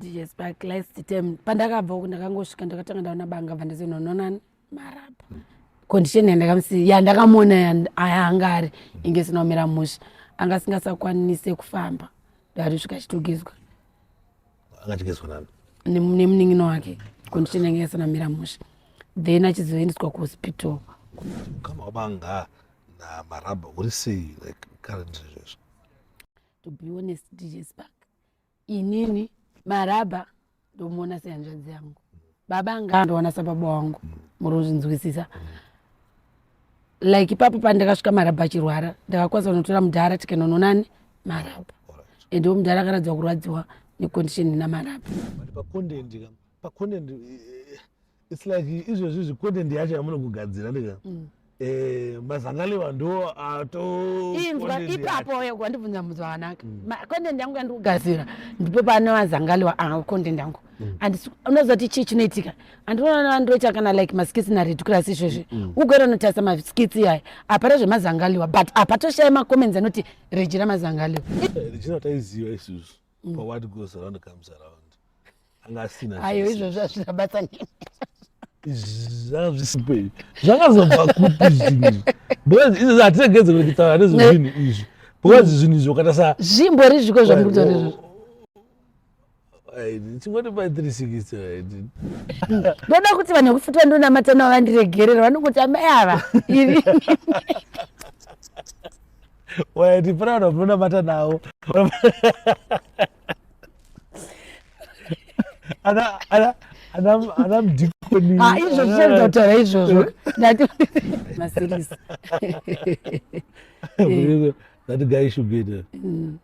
DJ Spark, last time pandakabva uku ndakangosvika ndakatanga ndaona banga bva ndazonoonana marabha. Condition yandakamusi yandakamuona aya anga ari inge isina kumira mushe, anga asingasakwanise kufamba, ndarisvika achitogezwa. Anga achigezwa nani? Nemunin'ina wake. Condition yange isina kumira mushe, then achizoendeswa kuhospital. Ukama wabanga namarabha uri sei, like currently izvezvi? To be honest, DJ Spark, inini Marabha ndomuona sehanzvadzi yangu, baba nga ndoona sababa wangu, muri kuzvinzwisisa? Like ipapo pandakasvika Marabha achirwara, ndakakwanisa kunotora mudhara tikanoonani Marabha, endewo mudhara akaradzwa kurwadziwa necondition ina Marabha. But pacontent ka, pacontent it's like izvezvi izvi content yacho yamunokugadzira ndika mazangaliwa ndo ato Inzwa. Content yacho. Ipapo wandibvunza mubvunzo wakanaka. Content yangu yandiri kugadzira, ndipo pane mazangaliwa a content yangu. Handisi unozoti chii chinoitika, andinoona ndoita kana like maskits naRedcras izvezvi, ugere unotarisa maskits iyaya, apana zvemazangaliwa, but apa toshaya macomments anoti Regina Mazangaliwa. Regina taiziva isusu, pa what goes around comes around, anga asina Ayo, izvozvo hazvina basa neni. Zvanga zvisipo izvi, zvakazobva kupi zvinhu izvi? Because izvi hatiregedze kuti kutaura nezvezvinhu izvi, because zvinhu izvi ukaita sa Zvimbori zviko zvamuri kutaura izvozvo. Chingoti pa 360, right? Ndoda kuti vanhu vekufuti vandonamata navo vandiregerera, vanongoti amai ava iri. Waiti pana vanhu vamunonamata navo, ana mudhikoni? Ah, izvo zvichaedza kutaura izvozvo, ndati maseries. That guy should get a,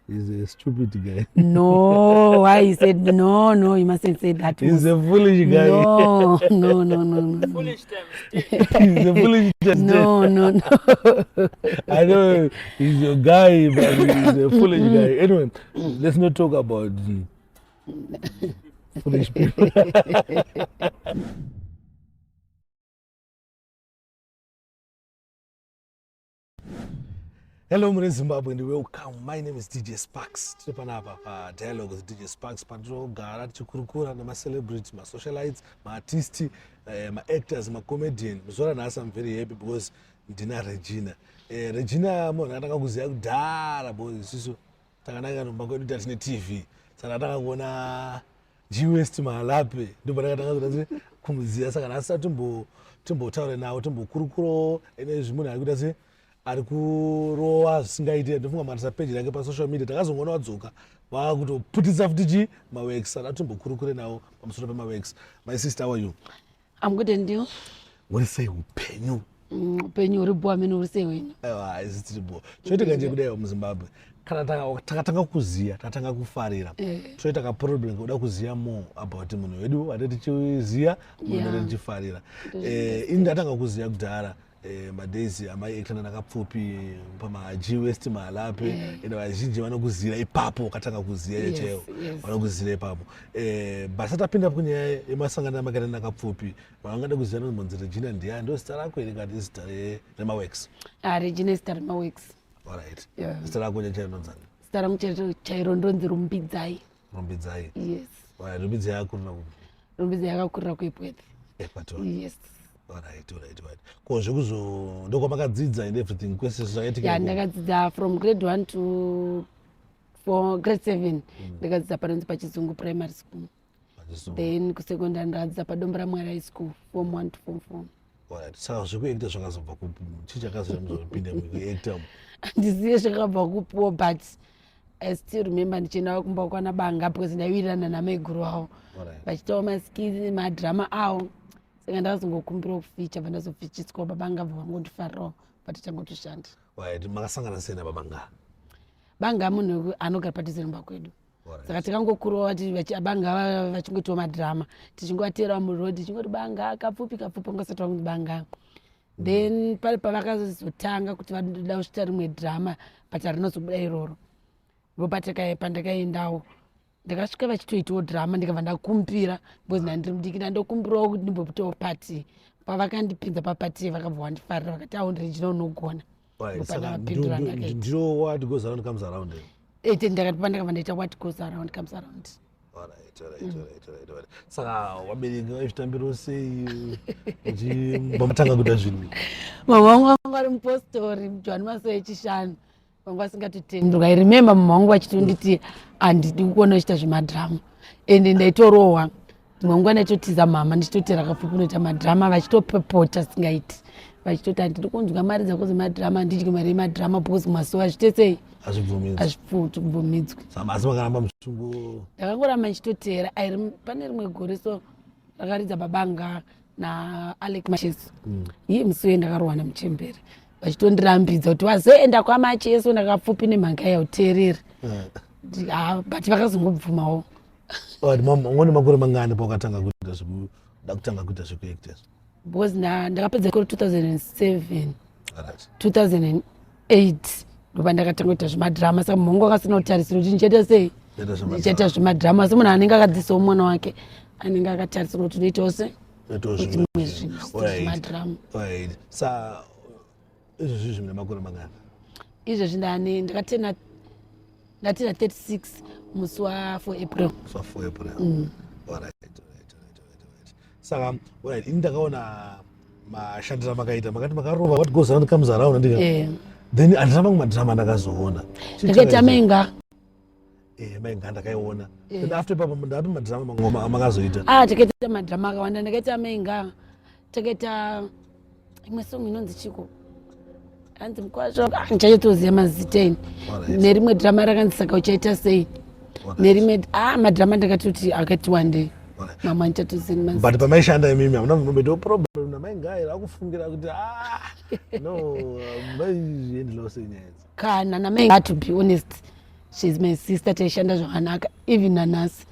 he's a stupid guy. No, why he said no, no, you mustn't say that. He's a foolish guy. No, no, no, no, no. Foolish times. He's a foolish guy. No, no, no. I know he's your guy, but he's a foolish guy. Anyway, let's not talk about foolish people. Hello mune Zimbabwe and welcome. My name is DJ Sparks. Tiri panapa pa Dialogue with DJ Sparks, patinogara tichikurukura nemacelebrity, masocialites, maartist, maactors, macomedian. Muzuva ranhasi I'm very happy because ndina Regina. Regina munhu akatanga kuziva kudhara, because isusu takananga nomba kwedu tatine TV. Saka ndatanga kuona G West Mahalape, ndipo ndakatanga kuita kumuziva. Saka nhasi timbotaure navo, timbokurukurawo nezvi munhu ari kuita se ari kurova zvisingaiti. Ndofunga marisa peji rake pasocial media, takazongoona wadzoka vakutoputitsa futi chi maworks. Saka timbokurukure navo pamusoro pemaworks. My sister, how are you? I'm good, and you? Uri sei, upenyu? Upenyu uri bho, amene uri sei wenyu? Aiwa, isi tiri bho. Choitika nje kudai, muZimbabwe kana takatanga kuziya, takatanga kufarira, toita kaproblem kuda kuziya more about munhu wedu ate tichiziya, munhu ate tichifarira. Ini ndatanga kuziya kudhara, madays amaiactana nakapfupi pamaG West Mahalape, ende vazhinji vanokuzira ipapo, wakatanga kuziya chaiwo, vanokuzira ipapo. But satapinda kunyaya yemasangano amakaita nakapfupi, vangada kuziva nonzi Regina ndiani? Ndo zita rako here kana izita remaworks? Ah, Regina izita remaworks. Alright. Zita rako chairo rinonzani? Zita rangu chairo chairo ndonzi Rumbidzai. Rumbidzai. Yes. Alright, Rumbidzai akurira kupi? Rumbidzai akakurira kuEpworth. Equator. Yes. Alright. Ko zvekuzo ndokwamakadzidza and everything kwese zvakaitika Ya. Ikoko? Ndakadzidza from grade 1 to for grade 7, ndakadzidza panonzi paChizungu Primary School. Pachizungu. Then kusecondary ndakadzidza paDombo raMwari High School, form 1 to form 4. Alright. Saka zvekuacta zvakazobva kupi? Chii chakazoita muzopinda mukuacta? Handizive zvakabva kupiwo, but I still remember ndichienda kumba kwana banga, because ndaiwirirana namaiguru avo, vachitawo maskits, madrama avo. Saka ndakazongokumbirawo kuficha, bva ndazofichiswa, baba ngabva vangondifarirawo, but tangotoshanda. Alright, makasangana sei nababa nga? Banga munhu anogara padhuze nomba kwedu. Saka tikangokurawo banga vachingoitawo madrama, tichingovaterawo muroad, tichingoti banga kapfupi kapfupi, angasati vangu banga. Then pari pavakazotanga kuti vanoda kusvita rimwe drama, but harinozobuda iroro. Ndo pandakaendawo, ndakasvika vachitoitawo drama, ndikabva ndakumbira, because ndandiri mudiki, ndandokumbirawo kuti ndimbopitawo pati. Pavakandipinza papati, vakabva vandifarira, vakati, "Awo Regina, unogona." Alright, Ndo saka pandakapindura ndakaita. Ndiro what goes around comes around here. Ete ndakati pandakabva ndaita what goes around comes around. Alright. Saka wabereki vaizvitambirawo sei uchimbomatanga kuita zvinhu? Mama vangu vanga vari mupostori, Johani Masowe echishanu, vanga vasingatotendwi. I remember mama vangu vachitonditi handidi kuona uchiita zvemadhirama, ende ndaitorohwa. Dzimwe nguva ndaitotiza mama ndichitotera Kapfupi unoita madhirama, vachitopopota singaiti, vachitoti handidi kunzwa mari dzako dzemadhirama, handidyi mari yemadhirama, because kumasowe hazviite sei? Hazvibvumidzwi. Hazvibvumidzwi. Saka asi makaramba muchingo? Ndakangoramba ndichitotera. Pane rimwe gore so rakaridza Babanga naAlec Macheso. Iye musi uye ndakarohwa namuchembere vachitondirambidza kuti wazoenda kwaMacheso naKapfupi nemhaka yauteereri. But vakazongobvumawo. Alright, mom, ngone makore mangani paukatanga kuita da kutanga kuita zvekuacta? Because ndakapedza kore 2007. 2008 ndopa ndakatanga kuita zvemadhirama. Saka munhu wangu akasina kutarisira kuti ndichaita sei, Kuita zvemadhirama. ndichaita zvemadhirama, asi munhu anenge akadzisawo mwana wake anenge akatarisira kuti unoitawo se Kuitawo zvimwe zvimwe zvinhu zvemadhirama. Alright. Sa izvozvi zvimwe makore mangani? Izvezvi ndane ndakatena ndatena 36 musi wa4 April. So 4 April. Alright. Saka alright, ini ndakaona mashandiro amakaita, makati makarova What Goes Around Comes Around, andika? Eh. Then handina mamwe madhirama andakazoona. Ndakaita Mainga. Eh, Mainga ndakaiona. Then after ipapo ndapi madhirama mamwe amakazoita? Ah, takaita madhirama akawanda. Ndakaita Mainga, takaita imwe song inonzi chiko, hanzi mukwasha. Ah, ndichanyatsoziva mazita ini. Nerimwe dhirama rakanzi Saka Uchaita Sei. Nerimwe, ah, madhirama ndakatoti akati wandei. Mamwe andichatozivi mazita. But pamaishanda imimi hamuna munomboitawo problem naMainga ere, akufungira kuti, ah no, maiendelawo sei nyaya idzi? Kana naMainga, to be honest, she's my sister. Taishanda zvakanaka even nanhasi.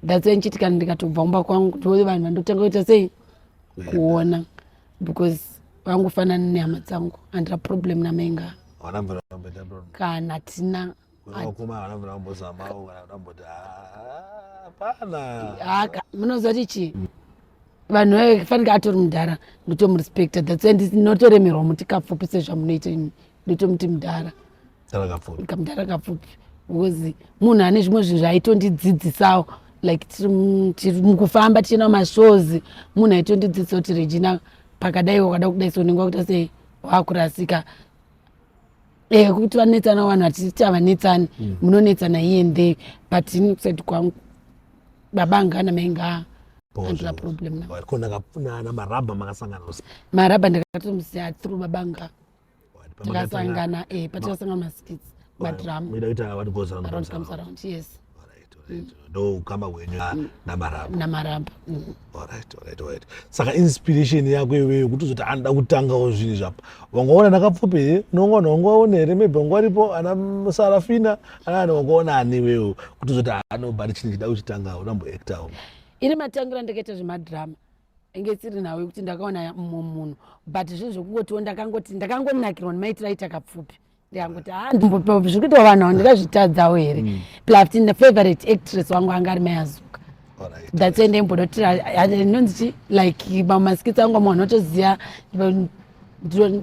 That's why ndichiti kana ndikatobva kumba kwangu, ndo vanhu vandotanga kuita sei, kuona, because vangofanana nehama dzangu. Handina problem naMainga. Havana mvura vamboita problem? Kana tina. Vakoma havana mvura vambozamawo kana kuti amboti hapana? Haka munoziva kuti chii, vanhu vaifanika atori mudhara, ndotomurespecta. That's why ndinotoremerwa muti Kapfupi sezvamunoita imi, ndotomuti mudhara. Tarakapfupi. Kamudhara Kapfupi, because munhu ane zvimwe zvinhu zvaitondidzidzisawo, like tiri mukufamba tichienda kumashows, munhu aitondidzidzisa kuti, "Regina, pakadai wakada kudai, so unenge wakuita sei, wakurasika." Kuti vanetsana vanhu, hatiti havanetsani. Munonetsana here and there, but ini kuside kwangu Babanga naMainga handina problem navo. Ko naMarabha makasangana? Marabha ndakatomuziva through Babanga. Takasangana patakasangana maskits, madrama. Muida kuita What Goes Around Around Comes Comes Around. Around, yes. Alright. Ndo ukama hwenyu naMarabha? Namarabha. Alright. Saka inspiration yako iweyo kuti uzoti anoda kutangawo zvinhu zvapa, wangaona naKapfupi here? Unongaona, wangaona here? Maybe wanga waripo ana Sarafina, ana ani, wangaona ani iweyo kuti uzoti anobhari chinhu chida kuchitangawo, unamboactawo? Iri matangira ndakaita zvemadhirama inge isiri nhau yekuti ndakaona mumwe munhu, but zvinhu zvokungotiwo ndakangoti ndakangonakirwa nemaitiro aita Kapfupi, ndikangoti, ha, zviri kuitwa vanhu ava ndingazvitadzawo here? Plus the favorite actress wangu anga ari Mayazuka. That's why ndaimbodoti inonzi chi, like mamwe maskits angu amwe anotoziva,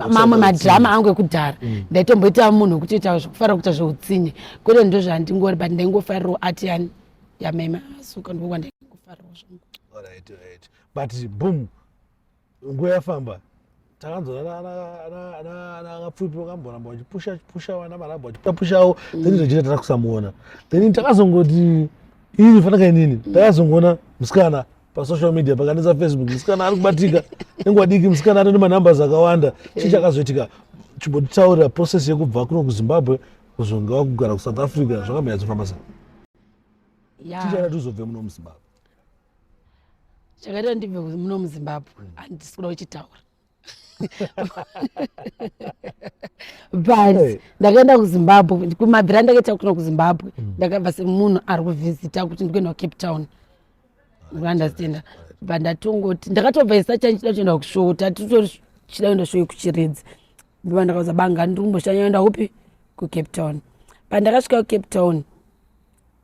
mamwe madhirama angu ekudhara, ndaitomboita munhu wekutoita zvekufarira kuita zveutsinye, kwete ndo zvandingori, but ndaingofarirawo art yani yaMai Masuka, ndiko kwandaingofarirawo zvangu. Alright. But boom, nguva yafamba, takanzwa Kapfupi vakamboramba vachipusha chipusha vana Marabha vachipushawo, then Regina tata kusamuona. Then takazongoti ini fanaka inini takazongoona musikana pasocial media, pakanetsa Facebook, musikana ari kubatika nenguva diki, musikana ari nemanumbers akawanda. Chii chakazoitika? Chimbotitaurira process yekubva kuno kuZimbabwe kuzonge wakugara kuSouth Africa, zvakambonyatsofamba sei? Chii chakati uzobve muno muZimbabwe? Chakaita ndibve muno muZimbabwe handisi kuda kuchitaura, but ndakaenda kuZimbabwe, kumabvira ndakaita kuno kuZimbabwe, ndakabva semunhu ari kuvhizita kuti ndikuenda kuCape Town, understanda? But ndatongoti ndakatobva isacha ndichida kutoenda kushow, tatichida kuenda show yekuChiredzi. Ndobva ndakauza Banga ndiri kumboshanya enda upi, kuCape Town. Pandakasvika kuCape Town,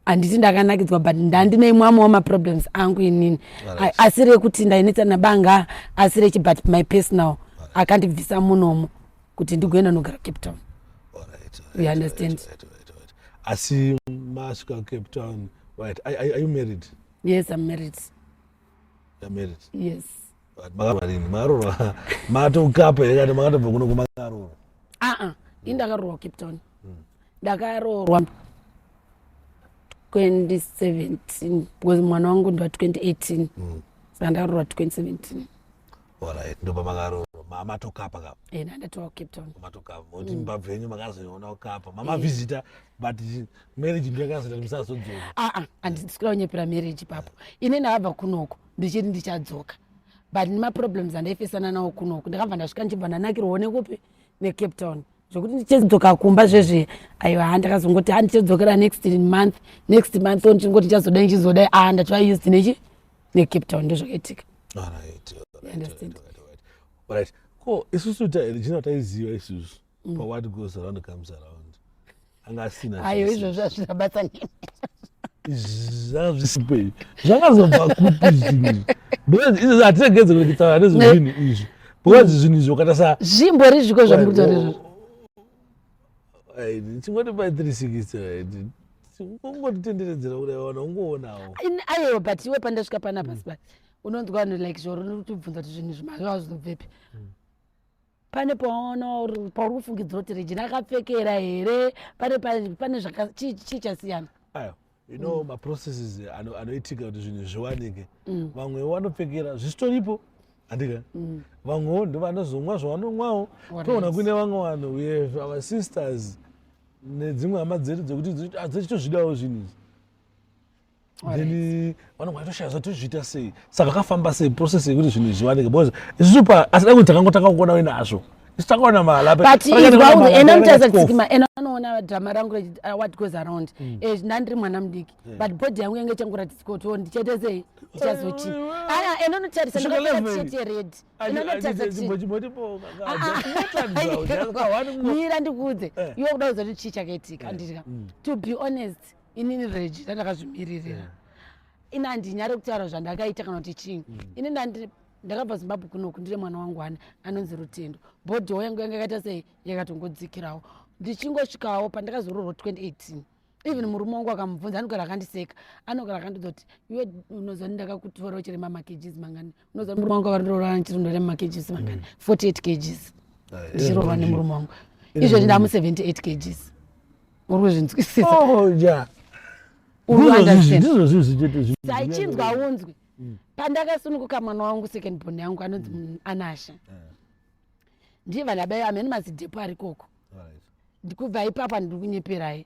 handiti ndakanakidzwa, but ndandine imwe wamaproblems angu inini. Asiri ekuti ndainetsana naBanga, asiri echi, but my personal akandibvisa munomo kuti ndigoenda nogara Cape Town. You understand? Asi masvika Cape Town, Right, are you married? Yes, I'm married. You're married? Yes. Makarorwa rini? Makarorwa matokapa here kana makatobva kuno kumakarorwa? Aa, ini ndakaroorwa Cape Town. Ndakaroorwa 2017 because mwana wangu ndiwa 2018. Saka ndakaroorwa 2017. Alright, ndopamakaroorwa. Matokapa kapa. Eh, ndandatova kuCape Town. Matokapa. Moti mbabvu yenyu makazoiona kukapa. Mama visitor, but marriage ndiyo yakazoita kuti musazodzoka. Aa, handisi kuda kunyepera marriage ipapo. Ini ndakabva kunoko ndichiti ndichadzoka, but nemaproblems andaifesana nawo kunoko, ndakabva ndasvika ndichibva ndanakirwawo nekupi, neCape Town, zvokuti ndichidzoka kumba zvezve, aiwa, ha, ndakazongoti, ha, ndichidzokera next month, next month o, ndichingoti ndichazodai, ndichizodai, a, ndatova used nechi neCape Town. Ndozvakaitika. Alright, Understand. Alright. Ko isusu Regina taiziva isusu pa What Goes Around Comes Around. Anga asina. Ayo, izvozvo hazvina basa nemi. Zvanga zvisipo izvi. Zvangazobva kupi zvinhu izvi? Because izvi hatiregedze kutaura nezvezvinhu izvi. Because zvinhu izvi wakata sa Zvimbori zviko zvamuri kutaura izvozvo? Chingoti pa 360, right? Ungotitenderedzera kudai, wana ungoonawo. Aiwa, but iwe, pandasvika panapa, siba unonzwa vanhu like zvoro nokutibvunza kuti zvinhu izvi mazvava zvinobvepi. Pane pawaona pauri kufungidzira kuti Regina akapfekera here? Pane chii chasiyana? Ayo, maprocesses anoitika kuti zvinhu zviwanike. Vamwe vanopfekera zvisitoripo, handika? Vamwewo ndovanozomwa zvavanomwawo. Toona kune vamwe vanhu, we have our sisters nedzimwe hama dzedu dzekuti dzichitozvidawo zvinhu izvi, then vanonga vachitoshaya zva tozviita sei. Saka akafamba sei process yekuti zvinhu izvi zviwanike? Because isusu pa asida kuti takangotanga kuona uinazvo, isu takaona mahala. But izwa, ena mutarisa tsikima, ena anoona dhama rangu What Goes Around. Eh, ndandiri mwana mudiki, but body yangu yange ichangoratidzika kuti o ndichaita sei, ndichazochii. Aya, ena unotarisa, Kusvika ndakapfeka level. T-shirt yered. Ena unotarisa mira ndikuudze. Iwe kuda kuziva kuti chii chakaitika, anditya. To be honest, inini Regina ndakazvimiririra. Ini handinyare kutaura zvandakaita kana kuti chii. Ini ndakabva Zimbabwe kunoku ndine mwana wangu ane anonzi Rutendo. Body yangu yanga yakaita sei, yakatongodzikirawo. Ndichingosvikawo pandakazoroorwa 2018, even murume wangu akamubvunza, anogara akandiseka, anogara akandidza kuti, "Iwe unoziva ndakakutora uchirema makgs mangani?" Unoziva murume wangu akandiroora ndichirondorema makgs mangani? 48 kgs ndichiroorwa nemurume wangu. Izvozvi ndamu 78 kgs. Uri kuzvinzwisisa? Oh, yeah. Uri understand? Ndizvo zvinhu chete. Saichinzwa unzwi. Pandakasununguka mwana wangu, second born yangu anonzi Anasha, ndiye vanhu abai amene mazidhepo ari koko. Kubva ipapo, handiri kunyeperai.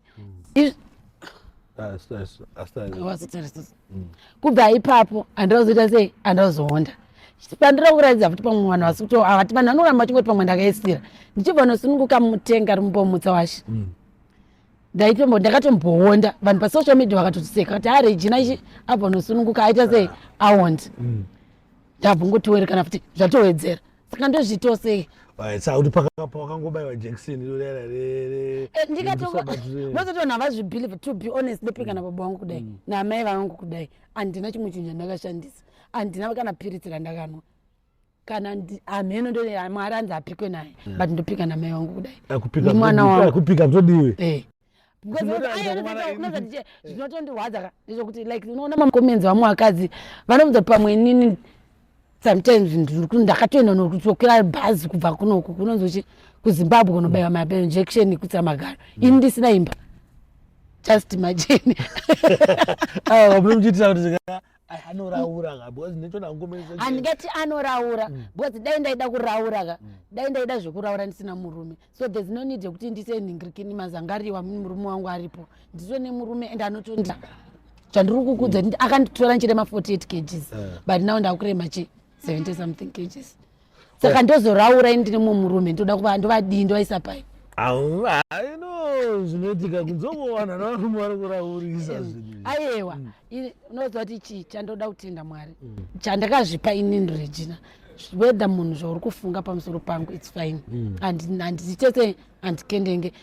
Wazotarisa. Kubva ipapo handirazoita sei, handirazoonda. Pandira kuratidza futi pamwe vanhu vasi kuto avati vanhu vanoramba vachingoti pamwe ndakaisira. Ndichibva nosununguka mutenga rimumbomutsa washe, ndaitombo ndakatomboonda. Vanhu pasocial media vakatotiseka kuti, "Ha, Regina ichi abva nosununguka aita sei, aonda." Ndabvongotiwere kana futi zvatowedzera, saka ndozviitawo sei? Saka kuti pawakangobayiwa jekiseni rorera. Ndikatomozoto vanhu havazvibelieve. To be honest, ndopika nababa vangu kudai, naamai vangu kudai, handina chimwe chinhu chandakashandisa, handina kana piritsi randakanwa kana hamheno. Ndo Mwari anzi apikwe naye, but ndopika namai vangu kudai nemwana wangu. Kupika kutodiwe. Eh. Because zvinotondirwadza ka ndezvekuti like unoona macomments, vamwe vakadzi vanobvunza kuti pamwe inini sometimes ndakatoenda nokutokwira bhazi kubva kunoku kunonzi uchi kuZimbabwe kunobayiwa mainjection ekuitira magaro, ini ndisina imba. Just imagine. Munomuchiitira kuti anoraura ka? Because ndinotoona ngomesa. Handingati anoraura, because dai ndaida kuraura ka, dai ndaida zvekuraura ndisina murume. So there's no need yekuti ndise nhingirikini mazangariwa murume wangu aripo. Ndito nemurume and anotonda zvandiri kukudza. Akanditora ndichirema 48 kgs, but now ndakurema chi 70 something kgs. Saka ndozoraura ini ndine mumwe murume, ndoda kuva ndovadii, ndovaisa pai? Aino zvinoitika kunzongowana navarume vari kuraurisa zvinhu izvi. Aiwa, unoziva kuti chii chandoda kutenda Mwari chandakazvipa inini Regina, whether munhu zvauri kufunga pamusoro pangu, it's fine. Handitese, handikendenge,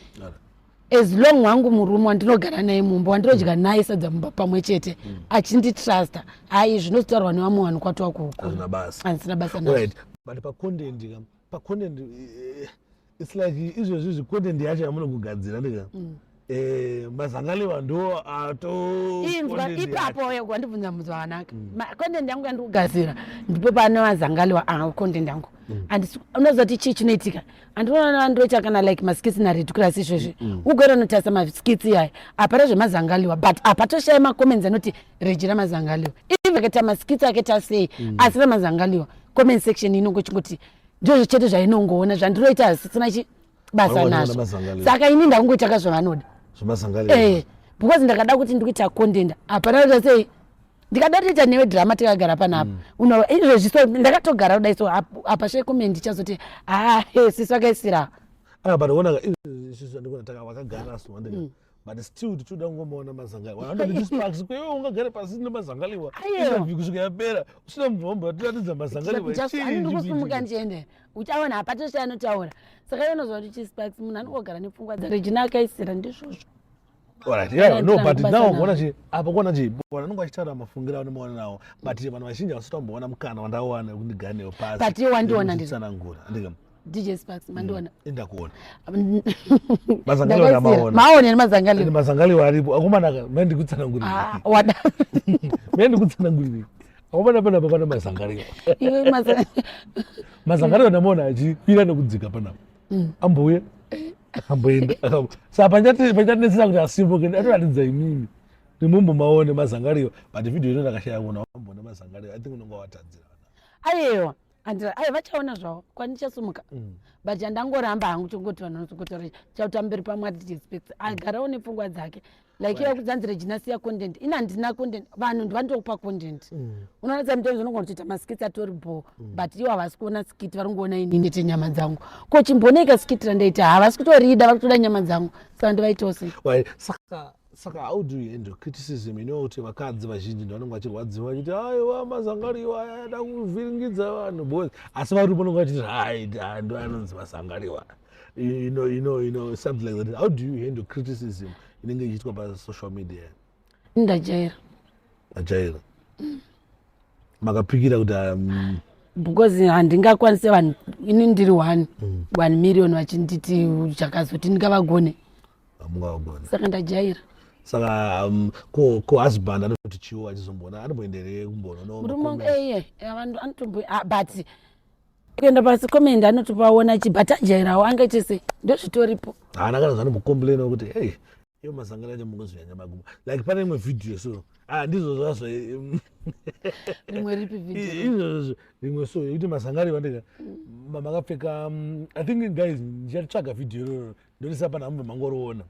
as long wangu murume wandinogara naye mumba, wandinodya naye sadza mumba pamwe chete, achinditrusta. Hai, zvinozotaurwa nevamwe vanhu kwatova kuukuru. Hazvina basa. Handisina basa nazvo. Right, but pacontent ka, pacontent, it's like izvezvi izvi content yacho yamunogugadzira ndika. Mazangaliwa ndo ato. Inzwa ipapo wandibvunza mubvunzo wakanaka. Content yangu yandikugadzira, ndipo pane mazangaliwa a content yangu. Unoziva kuti chii chinoitika? Andinoona ndoita kana like maskits naRedclass izvezvi. Ugere unotarisa maskits iyaya, hapana zvemazangaliwa, but hapatoshaya macomments anoti Regina Mazangaliwa. Even akaita maskits akaita sei asina mazangaliwa, comment section inongochingoti ndizvo chete zvainongoona. Zvandiroita hasisina chi basa Vanongoona nazvo. mazangaliwa. Saka ini ndakungoita kazvavanoda. Zvemazangaliwa. Because ndakada kuti ndikuita content, hapana kuita sei, ndikada kutoita newe drama tikagara panapa. Uno izvezvi so ndakatogara kudai so apa shai comment ichazoti, "Ah, sisi vakaisira." Ah, but ona izvi, ndikuona taka wakagara so andika, but still tichoda kungomaona mazangaliwa. Andoti Sparks, kwewe ungagare pasi nemazangaliwa Aiwa. interview kusvika yapera usina mubvombo tiratidza mazangaliwa? Chii Handiri kusumuka. chikuitika? Ndichiende uchaona hapatoshaya anotaura. Saka iwe unoziva kuti chiSparks munhu anongogara nepfungwa dzaRegina akaisira, ndizvozvo. Alright, yeah, no, but Ndinangubasa now nawo. kuona chi apa, kuona chi vanhu vanonge vachitaura mafungiro avo nemaonero avo, but vanhu vazhinji havasati vamboona mukana wandawana wekuti ndigare newe pasi. But iwe wandiona. Nditsanangura, andika? DJ Sparks, mandiona? Indakuona. Mazangaliwa Ndakaisira. ndamaona. Maone Ende nemazangaliwa. Mazangaliwa aripo, akomanaka. Mai ndikutsanangurire. Ah, wada. Mai ndikutsanangurire, akomana, panapa pana mazangaliwa. Iwe Mazangaliwa ndamaona achikwira nekudzika panapa, ambouya, akamboenda. Saka panchatinetsera kuti asimuke, atoratidza imimi ndimumbomaone mazangaliwa, but video ino ndakashaya kuona wamboona mazangaliwa. I think unonga watadzira. Aiwa, andira ai vachaona zvavo kwandichasumuka, but handangoramba hangu. Chongoti vanhu vanozokotaura chauta mberi pamwe DJ Sparks agarawo nepfungwa dzake, like iye kudzanzi Regina siya content. Ini handina content, vanhu ndivanotokupa content. Unoona sometimes unogona kutoita maskits atori bo, but ivo havasi kuona skit, vari kungoona ini ndete nyama dzangu. Ko chimboneika skit randaita havasi kutorida, vari kutoda nyama dzangu, saka ndivaitawo sei? Well, saka how do you handle criticism? You know kuti vakadzi vazhinji ndo vanonge vachirwadziwa vachiti, "Aiwa, mazangaliwa aya ada kuvhiringidza vanhu," because asi varume vanonge vachiti, "Right, ah, ndo anonzi mazangaliwa," something like that. How do you handle criticism inenge ichiitwa pasocial media? Ndajaira. Ajaira, makapikira kuti Because handingakwanise vanhu, ini ndiri 1 million vachinditi chakazoti ndingavagone? Hamungavagone. Saka ndajaira. Saka ko husband anoti chiwo achizomboona, anomboenderei kumboona? Murume wangu eye vanhu anotombo, ah, but kuenda pasi comment anotopaona chi, but ajairawo, angaite sei, ndozvitoripo. Haana kana zvanombokomplaina kuti, "Hey, iyo mazangano acho mungozvinyanya magumo"? Like pane imwe vhidhiyo so, ah, ndizvo zvazvo. Rimwe ripi video? Izvozvo rimwe so yekuti mazangari vandika makapfeka. I think, guys, ndichatsvaga vhidhiyo iroro ndorisa pana mubva mangoriona.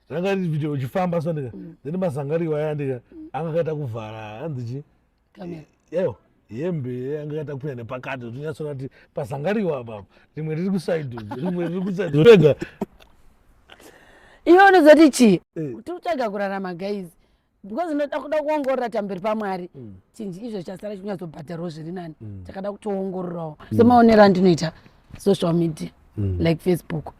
Ranga riri vhidhiyo uchifamba so ndika, then mazangariwa aya ndika anga akaita kuvhara, hanzi chi? Kamera. Eyo hembe anga akaita kupinda nepakati, uchinyatsoona kuti pazangariwa apapo rimwe riri kuside, rimwe riri kuside rega. Iwe unozoti chii? Eh. Tiri kutsvaga kurarama, guys, because inoda kuda kuongorora tamberi pamwari. Chinji izvo chasara chinyatsobhadharwawo zviri nani. Takada kutoongororawo semaonero andinoita social media, like Facebook.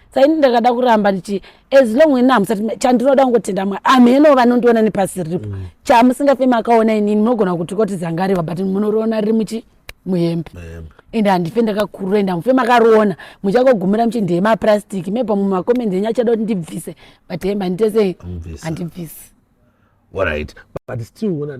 Saka ini ndakada kuramba ndichi as long ini hamusati chandinoda kungotenda Mwari. Amheno vanondiona nepasi riripo chamusingafe makaona. Inini munogona kuti koti zangariwa, but munoriona riri muchi muhembe. Muhembe. Ende handife ndakakurura, ende hamufe makariona, muchangogumira muchi ndemapurastiki. Maybe mumacomments enyu achada kuti ndibvise, but hembe handitesei. Hamubvisi. Handibvisi. Alright, but still una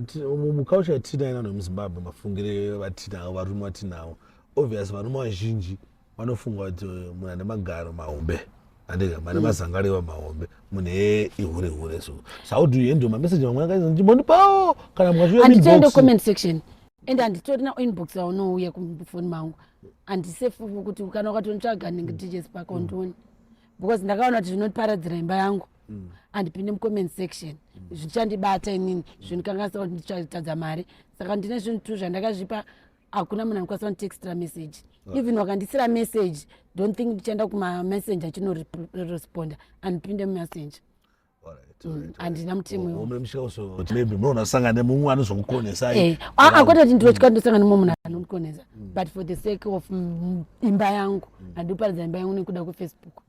muculture yatinayo nano muZimbabwe, mafungiro vatinawo varume vatinawo, obvious varume vazhinji vanofunga kuti munhu ane magaro mahombe, andika mane mazangariwa mahombe, munhu ihure hure. So how do you handle mameseji mamwe akaisa ndimbondipawo kana mukasvika Handitoende inbox? comment section, ende handitorina inbox yaunouya kufoni mangu. Handisefu kuti kana ukatonitsvaga ndinge DJ Spark undioni, because ndakaona kuti zvinoparadzira imba yangu. Handipinde mucomment section, zvichandibata inini, zvinokanganisa kuti ndichatadza mari. Saka ndine zvinhu tu zvandakazvipa, hakuna munhu anokwanisa kunditextira message. Even wakandisira message, don't think ndichaenda kumamessenger achinoresponda. Handipinde mumessenger. Handina mutemo iwowo. Mumusvika maybe munoona sangana nemumwe anozokukonesai. Kwete kuti ndinotya ndosangana nemumwe munhu anondikonesa, but for the sake of imba yangu, handidi kuparadza imba yangu nekuda kweFacebook.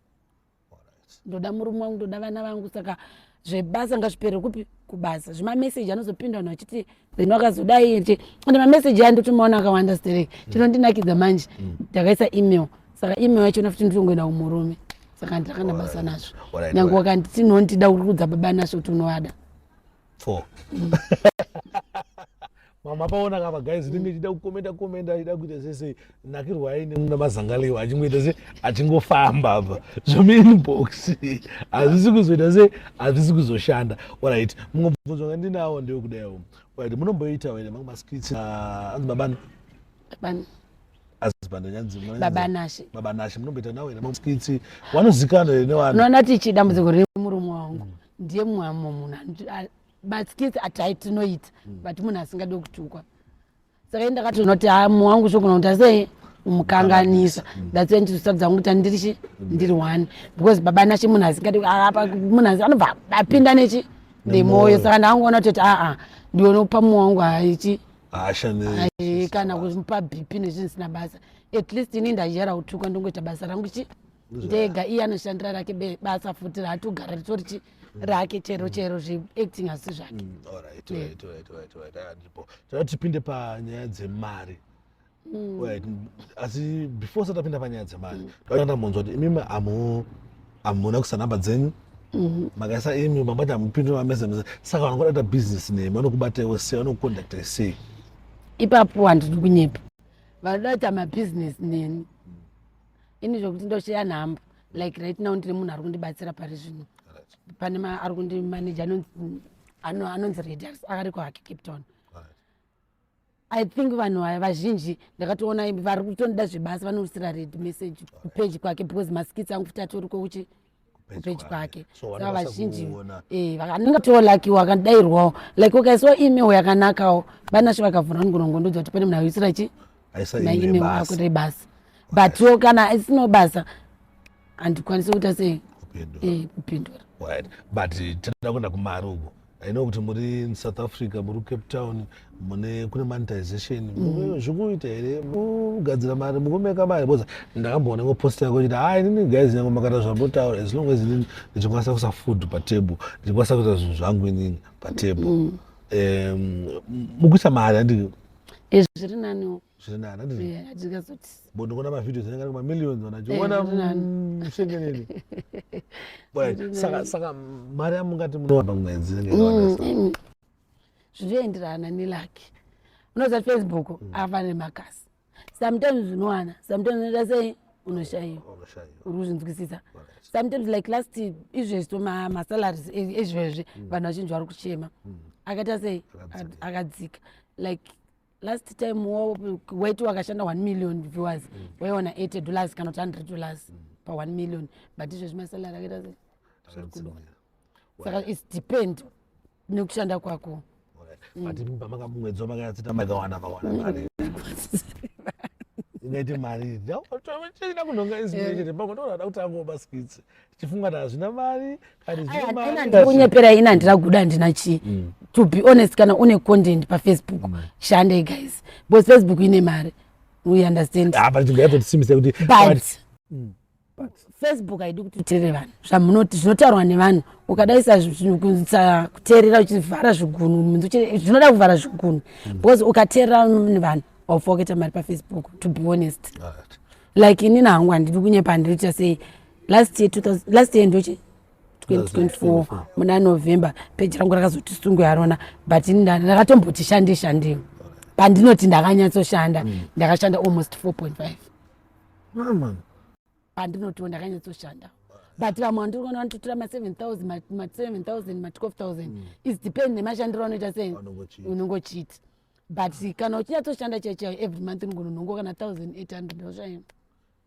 Ndoda murume wangu, ndoda vana vangu, saka zvebasa ngazvipere kupi? Kubasa. Zvemameseji anozopinda vanhu vachiti rino akazodai ende mameseji aya ndotomaona akawanda stereki. Chinondinakidza manje, ndakaisa email, saka email yachona futi nditongoenda kumurume. Saka ndakana basa nazvo. Nyange wakanditi nondida, uri kuudza Baba Nashe kuti unovada. Four. Mama, paona kapa guys, inenge ichida kukomenda komenda, ichida kuita sese nakirwai nemazangalewa achingoita se achingofamba apa zvomuinbox hazvisi kuzoita se hazvisi kuzoshanda. Alright, mumwe mubvunzo wanga ndinawo ndewekudaiwo. Alright, munomboita here mamwe maskits, anzi babani? Babani. Husband nyanzi. Baba Nashe. Baba Nashe, munomboita nawo here mamwe skits? Wanozikanwa here nevanhu? Unoona tichi dambudziko remurume wangu ndiye mumwe munhu maskits atai tinoita, but munhu asingadi kutukwa. Saka ini ndakatoona kuti ha, mumwe wangu shogona kuti sei umukanganisa. That's why ndizosarudza wangu kuti ndiri chi ndiri one, because Baba Nashe munhu asingadi munhu anobva apinda nechi nemwoyo. Saka ndakangoona kutoti aa, ndionopa mumwe wangu haichi Hasha. Ai, kana kumupa BP nezvinhu zvisina basa. At least ini ndajera kutukwa, ndongoita basa rangu chi ndega. Iye anoshandira rake basa futi raatogara ritori chi rake, chero chero zveacting asi zvake. Alright. Ah, ndipo toda tipinde panyaya dzemari. Right, asi before satapinda panyaya dzemari, toda ndambonzwa kuti imimi hamuna kuisa nhamba dzenyu, makaisa email, mambati hamupindura mamessages. Saka vanhu kuda kuita business nemi vanokubataiwo sei? Vanokucontactai sei? Ipapo handidi kunyepa. Vanoda kuita mabhizinesi neni, ini zvokuti ndosheya nhamba, like right now ndine munhu ari kundibatsira pari zvino. Pane ari kundimaneja anonzi Redi, akari kuhake Cape Town. I think vanhu aya vazhinji ndakatoona vari kutonida zvebasa vanoisira Red message kupeji kwake, because maskits angu futi atori kuchi kupeji kwake. So saka vanokwanisa vazhinji kuona. Vanenge lucky wakadairwawo, like ukaiswa email yakanakawo, vanasho vakavhura vanogona kuti pane munhu aisira chi Aisa email maemail yebasa. ako rebasa. But kana isino basa, handikwanisi kuita sei? Kupindura. Kupindura. Right, but tinoda kuenda kumari uko. I know kuti muri in South Africa, muri Cape Town, mune kune monetization. Zvikuita here kugadzira mari, mukumeka mari? Because ndakamboona imwe post yako ichiti, "Hai, inini guys, nyange makata zvambotaura, as long as inini ndichikwanisa kuisa food patable, ndichikwanisa kuita zvinhu zvangu inini patable." Mukuisa mari, handi? Zviri naniwo. Zviri nani, handi? Hatingazoti. Bo ndikuona mavideos anenge ari kumamillions, vanhu achiona. Zviri nani. Shengeneni. Right. Saka mari yamungati munowana pamwedzi inenge yakawanda sei? Zvinoenderana nelucky. Unoziva Facebook ava nemakasi, sometimes unowana, sometimes unoita sei, unoshayiwa. Unoshayiwa. Uri kuzvinzwisisa? Sometimes, like last izvezvi, masalaries ezvezvi, vanhu vazhinji vari kuchema, akaita sei? Akadzika. Akadzika. Like last time waiti wakashanda 1 million viewers, waiwana $80 kana kuti $100 pa1 million, but izvezvi masalary akaita sei? Zviri kudonha. Saka its depend nekushanda kwako. Alright. But pamaka mwedzi wamakatsita makawana mawana mari ingaite mari china kunhonga inspiration pamwe ndoda kutangawo maskits, tichifunga kuti hazvina mari kani zvine mari. Ina ndikunyepera, ina handina guda, handina chii. To be honest, kana une content paFacebook, shandei guys, because Facebook ine mari, we understand. Ah, but ngaitotisimbisa kuti But Facebook haidi kuti uteerere vanhu zvamunoti, zvinotaurwa nevanhu. Ukadaisa kuteerera uchivhara zvigunhu, zvinoda kuvhara zvigunhu, because ukateerera vanhu waufa wakaita mari paFacebook, to be honest. Like inini hangu handidi kunyepa, handidi kuita sei, last year 2000, last year ndochi 2024 muna November, peji rangu rakazoti sungu yarona, but ini ndakatomboti shande shandei. Pandinoti ndakanyatsoshanda, ndakashanda almost 4.5. Mama. Pandinotiwo ndakanyatsoshanda, but vamwe vandiri kuona vanototora ma7 000, ma7 000, ma12 000. Is depend nemashandiro anoita sei. Unongochiita. Unongochiita, but kana uchinyatsoshanda chaiyo chaiyo, every month unongonongo kana 1800 oshaima.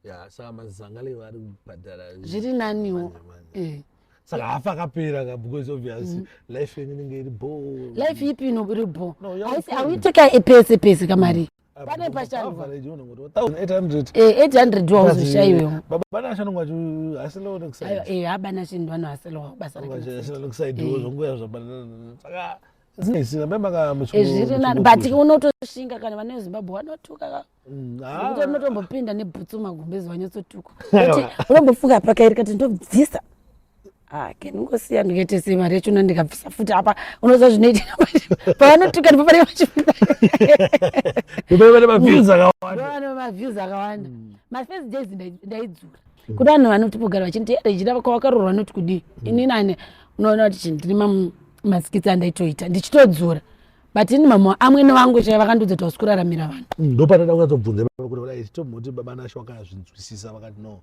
Ya, saka mazangalewa ari kubhadhara. Zviri naniwo. Manje, manje. Saka hafa akapera ka, because obviously life yenyu inenge iri bo. Life ipi ino iri bo? No, ya. Auite ka pese pese kamari pane pashandwa. Average unongoti 1800. 800 wauzoshayiwewo. Baba Nashe anonge achihaselawo nekuside. Habana chinhu, vanohaselawo basa rake. Achihasela nekuside zvonguya zvabanana, saka zvinesina mai maka. Zviri nani, but unotoshinga kana vane Zimbabwe vanotuka ka. Kuti unotombopinda nebhutsu magumbezi, wanyatsotukwa. Kuti unombofunga pakairi kati ndobvisa. Ah, ke ndingosiya, ndikaite sei mari yachona ndikabvisa futi apa? Unoziva zvinoitika pavanotuka, ndipo pane vachipinda. Pane maviews akawanda. Ndovane maviews akawanda. Mafirst days ndaidzura. Kuti vanhu vanotipogara vachiti Regina kwawakaroorwa vanoti kudii. Inini ane unoona kuti ndiri maskits andaitoita ndichitodzora, but ini mama amwene vangu chaivo vakandiudza kuti hausi kuraramira vanhu. Ndopanoda kunyatsobvunza ipapo kuti kudai tomboti baba Nashe vakazvinzwisisa, vakati no,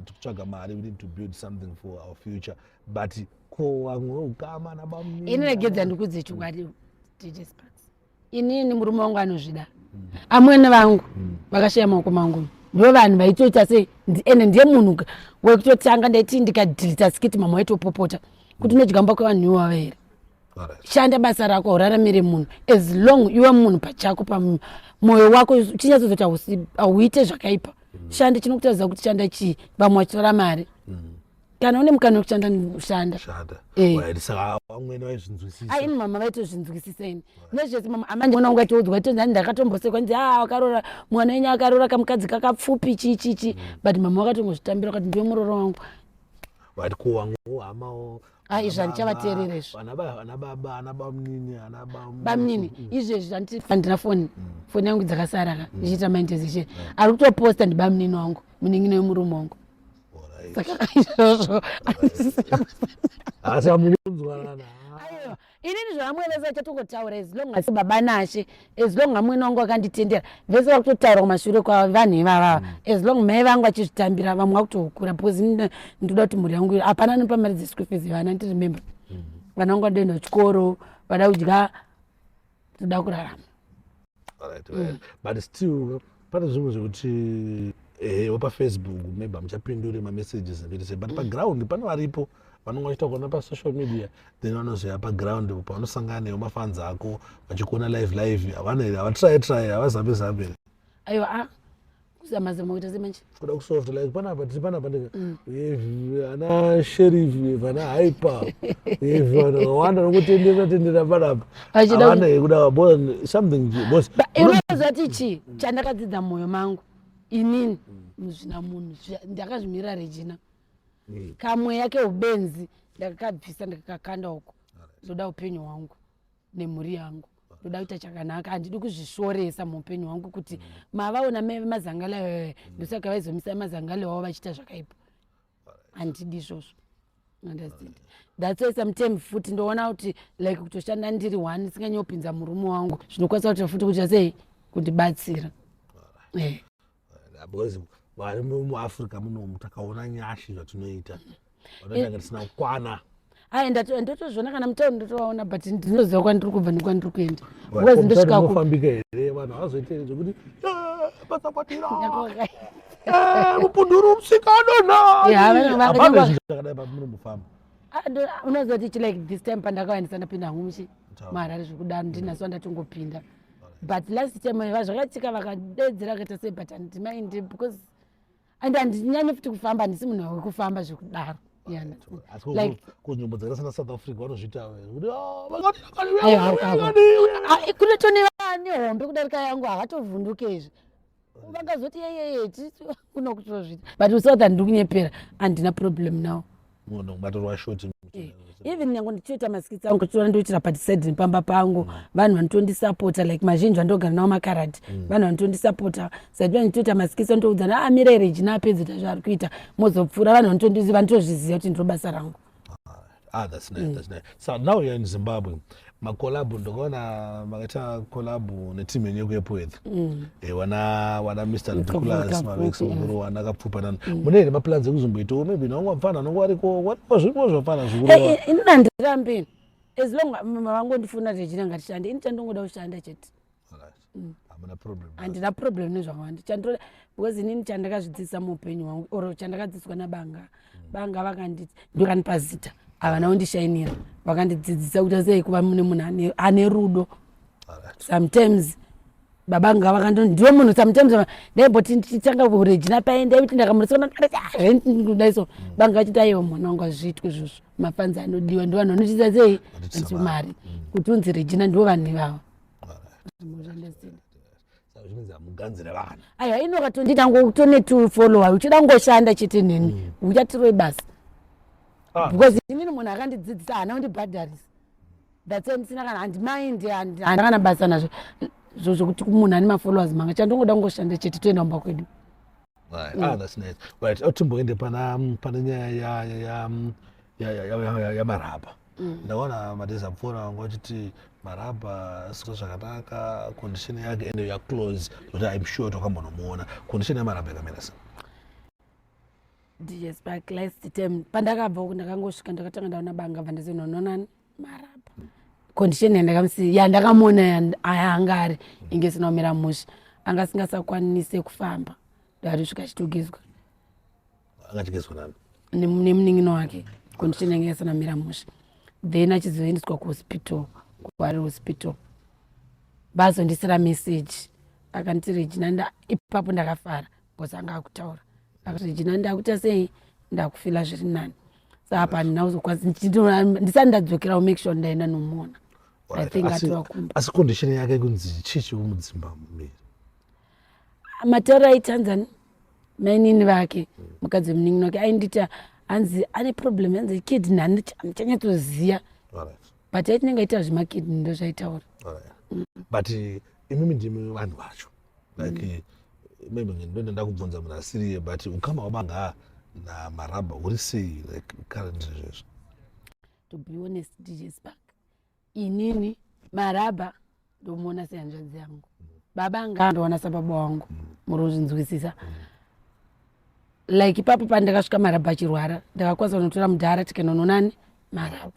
tikutsvaga mari, we need to build something for our future, but ko vamwe ukama nabamnini? Ini regedza ndikudze chokwadi, DJ Sparks, inini murume wangu anozvida. Amwene vangu vakashaya maoko mangu, ndo vanhu vaitoita sei. Ende ndiye munhu wekutotanga ndaiti ndikadhilita skit, mama waitopopota kuti unodyamba kwevanhu iwava here? Shanda basa rako, uraramire munhu. As long iwe munhu pachako pamwoyo wako uchinyatsozoti hauite zvakaipa, shanda. Chinokutaridza kuti shanda chii? Vamwe vachitora mari. Kana une mukana wekushanda, shanda. Shanda. Eh. Right, saka vamwene vaizvinzwisisa? Ai, ini mama vaitozvinzwisisa. Ini nezvese mama amanje mwana wangu aitoudzwa, itonzi ndakatombosekwa, nzi a wakarora mwana wenyu akarora kamukadzi kakapfupi, chi chi chi, but mama vakatongozvitambira vakati ndiwe muroro wangu. Right, ko vamwewo hamawo? Ai, izvi handichavateerera izvi. Vana baba, ana bamnini, ana Bamnini, izvezvi handina foni. Foni yangu dzakasara ka ndichiita maintenance. Ari kutoposta ndibamnini wangu, munin'ina wemurume wangu. Saka izvozvo Asi amunonzwanana? Aiwa, inini zvavamwe vese vachatongotaura, as long as baba Nashe, as long amwene wangu akanditendera, vese vari kutotaura kumashure kwavanhu ivavava, as long mai vangu vachizvitambira, vamwe vakutohukura, because ini ndoda kuti mhuri yangu, hapana anopa mari dzeschool fees vana. Ndiremember vana vangu vadoenda kuchikoro, vada kudya, toda kurarama. Alright. But still pane zvimwe zvekuti ehe, paFacebook maybe hamuchapinduri mamessages nekuti sei, but paground pane varipo vanonge vachiita kuona pasocial media, then vanozoya paground pavanosangana newo mafans ako vachikuona live live. Havana here, havatry try, havazambe zambe? Aiwa, a kuzama zama kuita semanje? Kuda kusoft like panapa, tiri panapa ndika ana Sheriff, vana Hyper, vanhu vakawanda vanongotendera tendera panapa. Havana here kuda something because Unozoti chii chandakadzidza mumwoyo mangu inini? Muzvina munhu ndakazvimirira Regina. Kamweya keubenzi ndakakabvisa, ndakakakanda uko. Ndoda upenyu hwangu nemhuri yangu, ndoda kuita chakanaka. Handidi kuzvishoresa muupenyu hwangu kuti mavaona mai vemazangala, ndosaka vaizomisa mazangale wavo vachiita zvakaipa. Handidi izvozvo, understand? That's why sometime futi ndoona kuti like kutoshanda ndiri one, singanyopinza murume wangu, zvinokwanisa kuti futi kuita sei, kundibatsira. Because vari muAfrica munomu takaona nyashi zvatinoita, vanotanga tisina kukwana. Ai, ndotozviona kana mutauni ndotovaona, but ndinoziva kwandiri kubva nekwandiri kuenda, because ndosvika Kufambika here? Vanhu havazoite zvekuti pasakwatira mupunduru musikana? Hapana zvinhu zvakadai pamunombofamba? Unoziva kuti like this time pandakauya ndisandapinda hangu muchi muHarare zvekudaro, ndinaso ndatongopinda, but last time zvakaitika vakadedzera kaita sei, but handimaindi because and handinyanyi futi kufamba, handisi munhu wekufamba zvekudaro. Like kunzvimbo dzakaita sana South Africa vanozviita kuti Kunotone vane hombe kudarika yangu, havatovhunduke izvi, vangazoti yeyeye kuno kutozviita, but South handiri kunyepera, handina problem now. Munhu kubatorwa shoti. Even nyange ndichitoita maskits angu, chitora ndoitira patiside nepamba pangu, vanhu vanotondisapota, like mazhinji vandogara navo makaradi, vanhu vanotondisapota. Sati vanitoita maskits, vanotoudzana, a mirai Regina apedze zvaari kuita, mozopfuura. Vanhu vanotozviziva kuti ndiro basa rangu. Ah, that's nice, that's nice. So now you're in Zimbabwe. Macollabo, ndakaona makaita collabo neteam yenyu yekuEpworth. Wana Mr. Ridiculous, Mavex Mukuru, wana Kapfupa nani. Mune here maplans ekuzomboitawo maybe nangwa mfana nongo variko, variko zviriko zvafana zvikuru? Ini handirambi, as long vangondifuna, Regina ngatishande. Ini chandongoda kushanda chete. Hamuna problem. Handina problem nezvakawanda. Chandinoda, because inini chandakazvidzidzisa muupenyu hwangu or chandakadzidziswa nabanga, banga vakanditi ndokanipa zita, havana kundishainira, vakandidzidzisa kuita sei, kuva mune munhu ane rudo. Sometimes baba nga vakando ndiwo munhu, sometimes ndaimboti ndichitanga kuRegina paye, ndaiti ndakamurisonadaiso, banga vachiti aiwa mwana wangu, hazviitwi izvozvo, mafanzi anodiwa ndo vanhu vanotiita sei, mari kuti unzi Regina, ndo vanhu ivava. Muganzire vanhu. Aiwa, ino katondita ngotone tufollower, uchida ngoshanda chete neni, uchatirwe basa, because inini munhu akandidzidzisa haana kundibhadharisa. That's why ndisina kana, handimaindi, handina kana basa nazvo zvokuti munhu ane mafollowers manga. Chandongoda kungoshanda chete, toenda kumba kwedu. Right. Ah, that's nice. Right. Otimboende pana pane nyaya ya ya ya ya ya yaMarabha. Ndaona madays apfuura vanga vachiti Marabha asiko zvakanaka, condition yake, ende ya close kuti I'm sure takambonomuona. Condition yaMarabha yakamira sei? DJ Spark, last time pandakabva uku, ndakangosvika, ndakatanga ndaona banga, bva ndazonoonani Marabha. Condition yandakamusi yandakamuona aya anga ari inge isina kumira mushe, anga asingasakwanise kufamba, ndarisvika achitogezwa. Angachigezwa nani? Nemunin'ina wake. Condition yange isina kumira mushe, then achizoendeswa kuhospital, kuHarare Hospital. Vazondisira message, akanditi, "Regina," ipapo ndakafara because anga akutaura. Akati, "Regina, ndakuita sei, ndakufeela zviri nani." Saka apa handina kuzokwanisa, ndisati ndadzokera kumake sure ndaenda nomuona. I think atova kumba. Asi condition yake kunzi chii chikumudzimba muviri? Matauro aitanzani mainini vake, mukadzi wemunin'ina wake, aindita hanzi ane problem, hanzi kidney, handichanyatsoziva, but aitinenge aita zvemakidney, ndo zvaitaura. Alright. But imimi ndimi vanhu vacho, like maybe ndonda kubvunza munhu asiriye, but ukama hwabanga naMarabha huri sei, like currently zvezvo? To be honest, DJ Spark, inini Marabha ndomuona sehanzvadzi yangu, baba nga ndoona sababa wangu, muri kuzvinzwisisa? Like ipapo pandakasvika Marabha achirwara, ndakakwanisa kunotora mudhara, tikanoonani Marabha.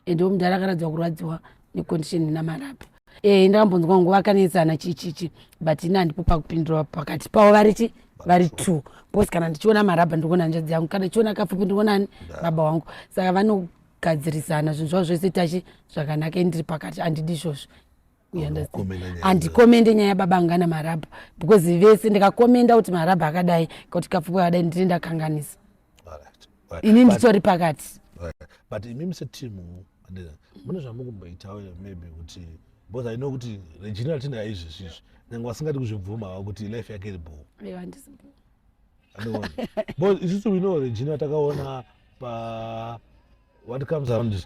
Endewo mudhara akaradzwa kurwadziwa necondition ina Marabha. Ndakambonzwa nguva akanetsana chichichi, but ini handipo pakupindura pakati pavo, varichi vari two, because kana ndichiona Marabha ndikuona hanzvadzi yangu, kana ndichiona Kapfupi ndikuonani baba wangu. Saka vanogadzirisana zvinhu zvavo zvese tachi zvakanaka, ini ndiri pakati, handidi izvozvo. You understand? Kukomenda nyaya. Handikomende nyaya yababa anga naMarabha, because vese ndikakomenda kuti Marabha akadai, kuti Kapfupi akadai, ndiri ndakanganisa. Ini nditori pakati. Alright. But imimi setimu, handina mune zvamukumboitawo maybe kuti, because I know kuti Regina tinaye izvezvi izvi, nyange vasingadi kuzvibvuma havo kuti life yake iri bhoo. Aiwa, handisi bho. Andikuona, because isusu we know Regina, takaona pa What Comes Around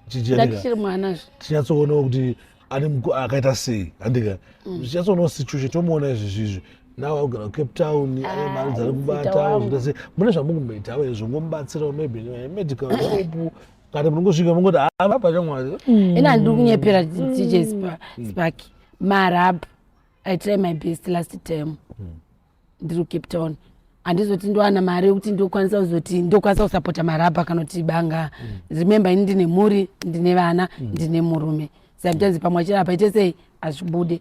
chichiendeka. Ndatichiri mwanazve. Tichinyatsoonawo kuti ane akaita sei, handika? Tichinyatsoonao situation, tomuona izvezvi izvi now akugara kuCape Town, ane mari dzari kubata. Wangu. Zvita sei, mune zvamukumboitawo here zvongomubatsirawo, maybe medical help, kana munongosvika mungoti apa chamwari? Ini handiri kunyepera, DJ Spark. Marabha, I try my best. Last time ndiri kuCape Town, handizoti ndowana mari yekuti ndokwanisa kuzoti ndokwanisa kusapota Marabha kana kuti banga. Remember, ini ndine mhuri, ndine vana, ndine murume. Sometimes pamwe achirapa ite sei, hazvibude.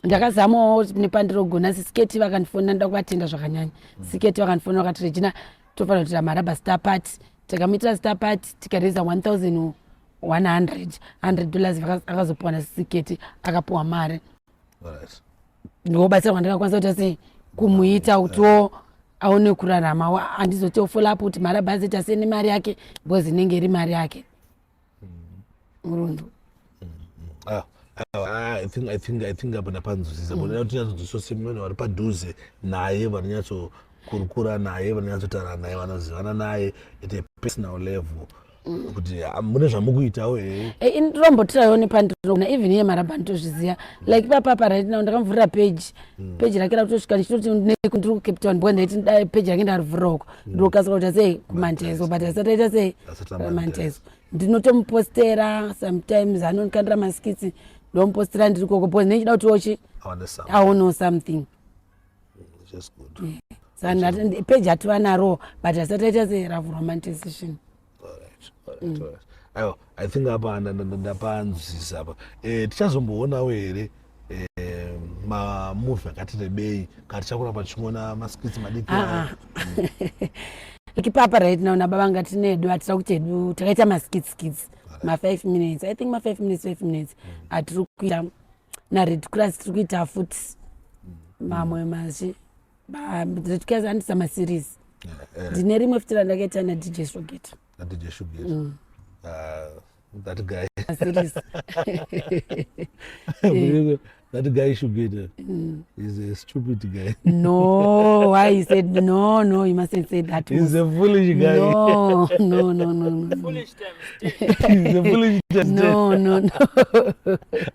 Ndakazamawo nepandirogona. Sisiketi vakandifonera, ndoda kuvatenda zvakanyanya. Siketi vakandifonera vakati, "Regina, tofanira kuitira Marabha star party." Takamuitira star party, tikareza 1100 $100. Akazopiwa nasisiketi, akapiwa mari. Ndobatsira kwandakakwanisa kuita sei kumuita kutiwo aone kurarama. Handizoti follow up kuti Marabha azoita sei nemari yake, because inenge iri mari yake murundu. Ah, ah, I think apa ndapanzwisisa. Bona kuti nyatsodziso semunhu vari padhuze naye, vanonyatsokurukura naye, vanonyatsotaura naye, vanozivana naye at a personal level, kuti ah, mune zvamukuitawo here? Eh, ndirombotiraiwo nepandinoona, even iye Marabha nditozviziva. Like ipapapa right now ndakamuvhurira page rake rakutosvika, ndichitoti ndiri kuCape Town, because ndaiti dai page rake ndarivhurira uko, ndokasika kuita sei kumantezo, but asati aita sei Asati mantezo, ndinotomupostera. Sometimes anondikandira maskits, ndomupostera ndiri koko, because ndichida kuti ochi awane some aonewo something. Just good. Saka page atova naro, but asati aita sei ravhurwa monetization. Alright. Aiwa, I think apa ndapanzwisisa apa. Tichazomboonawo here mamovie akati rebei, kana tichakuramba tichiona maskits madiki Ah, aya? ah. Ipapa right now nababa ngatinedu hatira kuti hedu takaita maskits skits ma5 minutes, I think ma5 minutes, 5 minutes atiri kuita naRed Cross. Tiri kuita futi mamwe mazvi. Red Cross andisa maseries. Ndine rimwe futi randakaita naDJ Shogeta. Na DJ Shugeta. That guy. Maseries. That guy Shugeta is a stupid guy. No, why you said no? No, you mustn't say that. He's a foolish guy. No, no, no, no, no. Foolish times ten. He's a foolish guy. No, no, no.